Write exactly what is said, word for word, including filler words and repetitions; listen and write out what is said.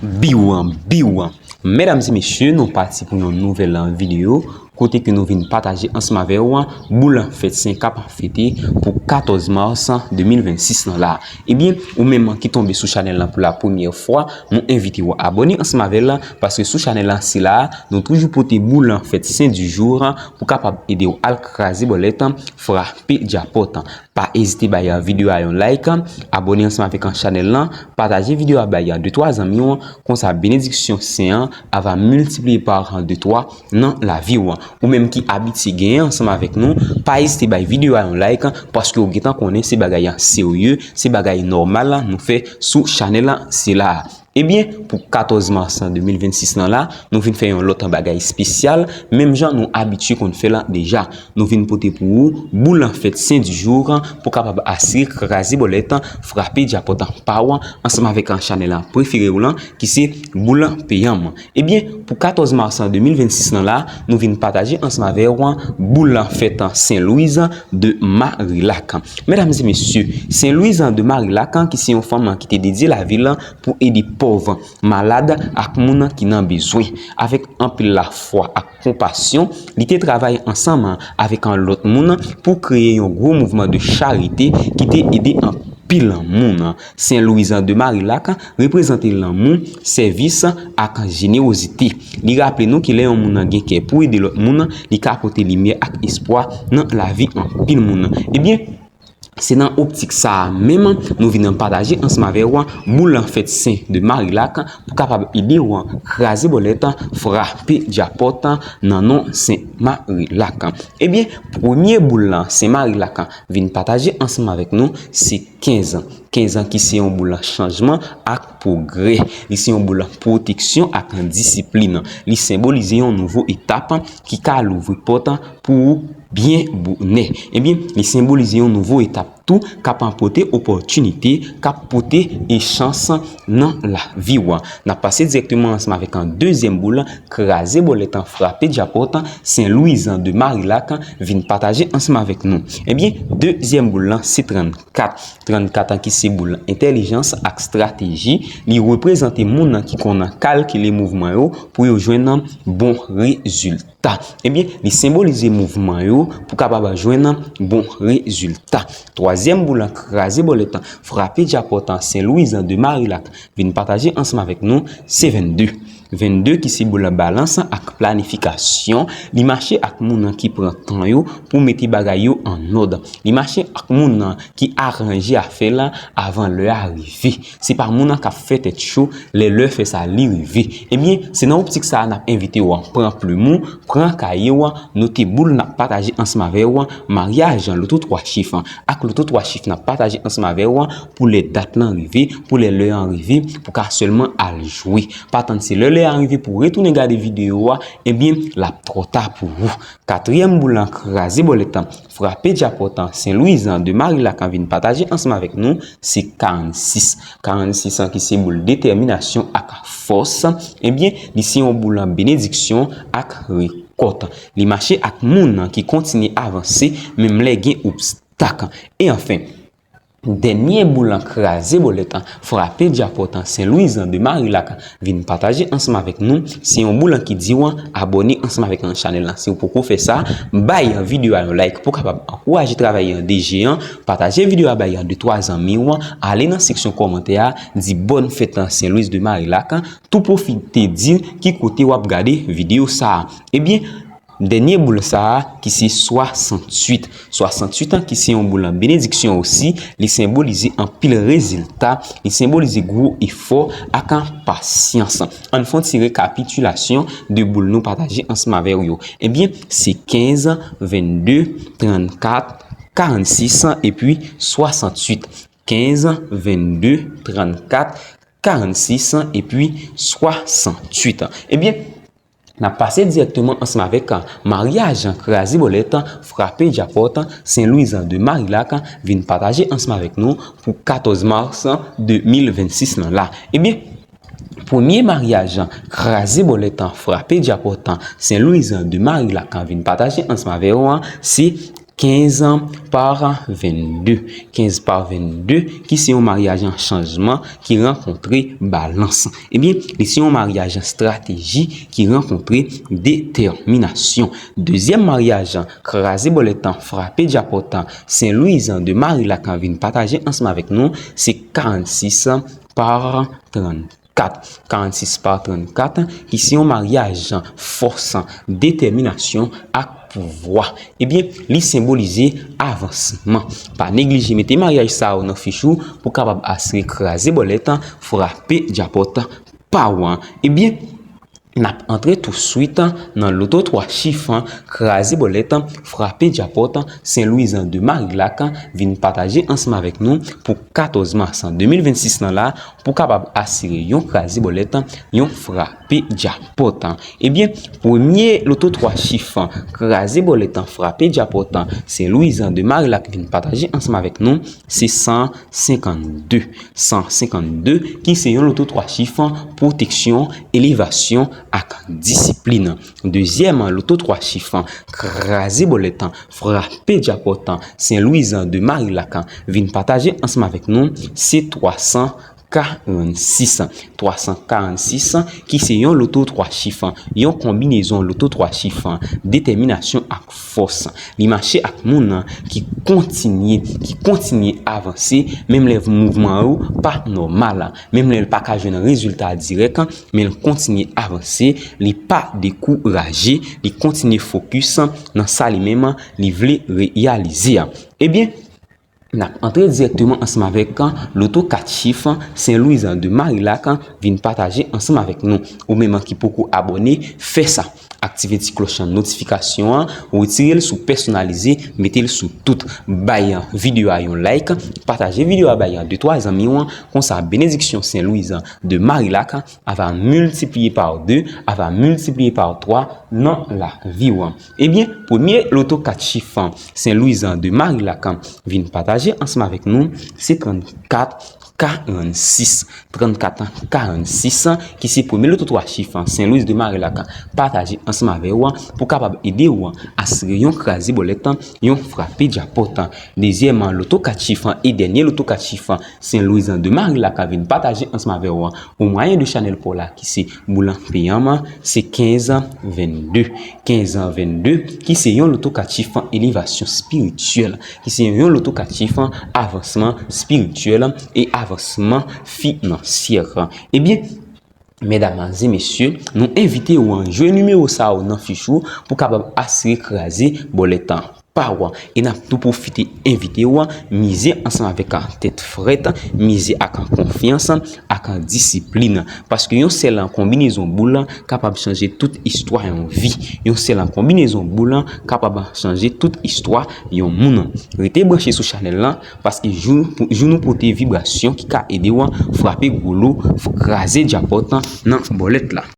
Biw, biw. Medam e mesye, nou pati pou yon nouvèl videyo kote ke nou vin pataje ansanm avè w boul fèt sen k ap fete pou katòz mas de mil vennsis lan la. Ebyen, ou menm ki tonbe sou chanèl lan pou la premyè fwa, nou envite w abòne ansanm avè l, paske sou chanèl lan sila, nou toujou pote boul fèt sen di jou pou kapab ede w al kraze bòlèt, frape djapòt. Pa ezite bay videyo a yon like, abòne ansanm avèk chanèl lan, pataje videyo a bay de twa zanmi w, konsa benediksyon sen an ava miltipliye pa de twa nan lavi w. Ou menm ki abitye genyen ansanm avèk nou, pa ezite bay videyo a yon like, paske w gentan konnen se bagay serye, se bagay nòmal nou fè sou chanèl lan sila. Ebyen, pou katòz mas de mil vennsis lan la, nou vin fè yon lòt bagay espesyal, menm jan nou abitye konn fè l deja. Nou vin pote pou ou boul fèt sen di jou pou kapab asire kraze bòlèt, frape djapòt pa w ansanm avèk chanèl prefere w lan ki se boul peyanm. Ebyen, pou katòz mas de mil vennsis lan la, nou vin pataje ansanm avè w boul fèt Sen Lwiz de Marilak. Medam e mesye, Sen Lwiz de Marilak ki se yon fanm ki te dedye lavi l pou ede pòv, malad ak moun ki nan bezwen. Avèk anpil lafwa ak konpasyon, li te travay ansanm avèk lòt moun pou kreye yon gwo mouvman de charite ki te ede anpil moun. Sen Lwiz de Marilak reprezante lanmou, sèvis ak jenewozite. Li raple nou ke lè yon moun gen kè pou ede lòt moun, li ka pote limyè ak espwa nan lavi anpil moun. Ebyen, se nan optik sa a menm nou vin pataje ansanm avè w boul fèt Sen de Marilak pou kapab ede w kraze bòlèt, frape djapòt nan non Sen Marilak. Ebyen, premye boul Sen Marilak vin pataje ansanm avèk nou se kenz. Kenz ki se yon boul chanjman ak pwogrè. Li se yon boul pwoteksyon ak disiplin. Li senbolize yon nouvo etap ki ka louvri pòt pou ou byen bonè. Ebyen, li senbolize yon nouvo etap tou k ap pote opòtinite, k ap pote e chans nan lavi w. N ap pase dirèkteman ansanm avèk dezyèm boul, kraze bòlèt, frape djapòt, Sen Lwiz de Marilak vin pataje ansanm avèk nou. Ebyen, dezyèm boul lan se trannkat. Trannkat ki se boul entèlijans ak estrateji, li reprezante moun ki konn kalkile mouvman yo pou yo jwenn bon rezilta. Ebyen, li senbolize mouvman yo pou kapab jwenn bon rezilta. Twazyèm boul lan kraze bòlèt, frape djapòt, Sen Lwiz de Marilak vin pataje ansanm avèk nou, se vennde. Vennde ki se boul balans ak planifikasyon, li mache ak moun ki pran tan yo pou mete bagay yo an òd. Li mache ak moun ki aranje afè l avan lè a rive. Se pa moun k ap fè tèt cho lè lè fè sa li rive. Ebyen, se nan optik sa a n ap envite w pran plim ou, pran kaye w, note boul n ap pataje ansanm avè w, maryaj loto twa chif ak loto twa chif n ap pataje ansanm avè w pou lè dat lan rive, pou lè lè an rive, pou ka sèlman al jwe. Pa tann se lè lè a rive pou retounen gade videyo a, ebyen, l ap twò ta pou ou. Katriyèm boul lan kraze bòlèt, frape djapòt, Sen Lwiz de Marilak vin pataje ansanm avèk nou, se karannsis. Karannsis ki se boul detèminasyon ak fòs. Ebyen, li se yon boul benediksyon ak rekòt. Li mache ak moun ki kontinye avanse, menm lè gen obstak. E anfen, dènye boul lan kraze bòlèt, frape djapòt, Sen Lwiz de Marilak vin pataje ansanm avèk nou, se yon boul lan ki di w abòne ansanm avèk chanèl lan. Si w poko fè sa, bay videyo a yon like pou kapab ankouraje travay D G an, pataje videyo a bay de twa zanmi w, ale nan seksyon kòmantè a, di bòn fèt Sen Lwiz de Marilak, tou pwofite di ki kote w ap gade videyo sa a. Ebyen, dènye boul sa a ki se swasanntuit. Swasanntuit ki se yon boul benediksyon osi, li senbolize anpil rezilta, li senbolize gwo efò ak pasyans. Ann fè yon ti rekapitilasyon de boul nou pataje ansanm avè w yo. Ebyen, se kenz, vennde, trannkat, karannsis epi swasanntuit. Kenz, vennde, trannkat, karannsis epi swasanntuit. Ebyen, n ap pase dirèkteman ansanm avèk maryaj kraze bòlèt, frape djapòt, Sen Lwiz de Marilak vin pataje ansanm avèk nou pou katòz mas de mil vennsis lan la. Ebyen, premye maryaj kraze bòlèt, frape djapòt, Sen Lwiz de Marilak vin pataje ansanm avè w an, se kenz pa vennde. Kenz pa vennde, ki se yon maryaj an chanjman ki rankontre balans. Ebyen, li se yon maryaj an estrateji ki rankontre detèminasyon. Dezyèm maryaj an kraze bòlèt an, frape djapòt an, Sen Lwiz an de Marilak an vin pataje ansanm avèk nou, se karannsis pa trannkat. Karannsis pa trannkat, ki se yon maryaj fòs, detèminasyon ak pouvwa. Ebyen, li senbolize avansman. Pa neglije mete maryaj sa yo nan fich ou pou kapab asire kraze bòlèt an, frape djapòt pa w an. Ebyen, n ap antre touswit nan loto twa chif an, kraze bòlèt an, frape djapòt an, Sen Lwiz an de Marilak an vin pataje ansanm avèk nou pou katòz mas de mil vennsis lan la, pou kapab asire yon kraze bòlèt an, yon frape djapòt an. Ebyen, premye loto twa chif an, kraze bòlèt an, frape djapòt an, Sen Lwiz an de Marilak vin pataje ansanm avèk nou, se san senkannde. San senkannde, ki se yon loto twa chif an, pwoteksyon, elevasyon ak disiplin. Dezyèm loto twa chif an, kraze bòlèt an, frape djapòt an, Sen Lwiz an de Marilak an vin pataje ansanm avèk nou, se twa san karannsis. Twa san karannsis, ki se yon loto twa chif an, yon konbinezon loto twa chif an, detèminasyon ak fòs. Li mache ak moun ki kontinye, ki kontinye avanse, menm lè mouvman yo pa nòmal, menm lè l pa ka jwenn rezilta dirèk, men l kontinye avanse, li pa dekouraje, li kontinye fokis nan sa li menm li vle reyalize a. Ebyen, n ap antre dirèkteman ansanm avèk loto kat chif, Sen Lwiz an de Marilak vin pataje ansanm avèk nou. Ou menm ki poko abòne, fè sa. Aktive ti klòch notifikasyon an, retire l sou pèsonalize, mete l sou tout. Bay videyo a yon like, pataje videyo a bay de twa zanmi w, konsa benediksyon Sen Lwiz an de Marilak a va miltipliye pa de, a va miltipliye pa twa nan lavi w. Ebyen, premye loto kat chif an, Sen Lwiz an de Marilak an vin pataje ansanm avèk nou, se trannkat karannsis. Trannkat karannsis, ki se premye loto twa chif an, Sen Lwiz de Marilak an pataje ansanm avè w pou kapab ede w asire yon kraze bòlèt, yon frape djapòt. Dezyèm loto kat chif an e dènye loto kat chif an, Sen Lwiz an de Marilak an vin pataje ansanm avè w o mwayen de chanèl pa w la, ki se Boulan Peyam, se kenz vennde. Kenz vennde, ki se yon loto kat chif an, elevasyon espirityèl, ki se yon loto kat chif an, avansman espirityèl e avansman finansyè. Ebyen, medam e mesye, nou envite w jwe nimewo sa yo nan fich ou pou kapab asire kraze bòlèt pa w. E n ap tou pwofite envite w mize ansanm avèk tèt frèt, mize ak konfyans, ak disiplin. Paske yon sèl konbinezon boul kapab chanje tout istwa yon vi. Yon sèl konbinezon boul kapab chanje tout istwa yon moun. Rete branche sou chanèl lan, paske jou, jou nou pote vibrasyon ki ka ede w frape gwo lo, kraze djapòt nan bòlèt la.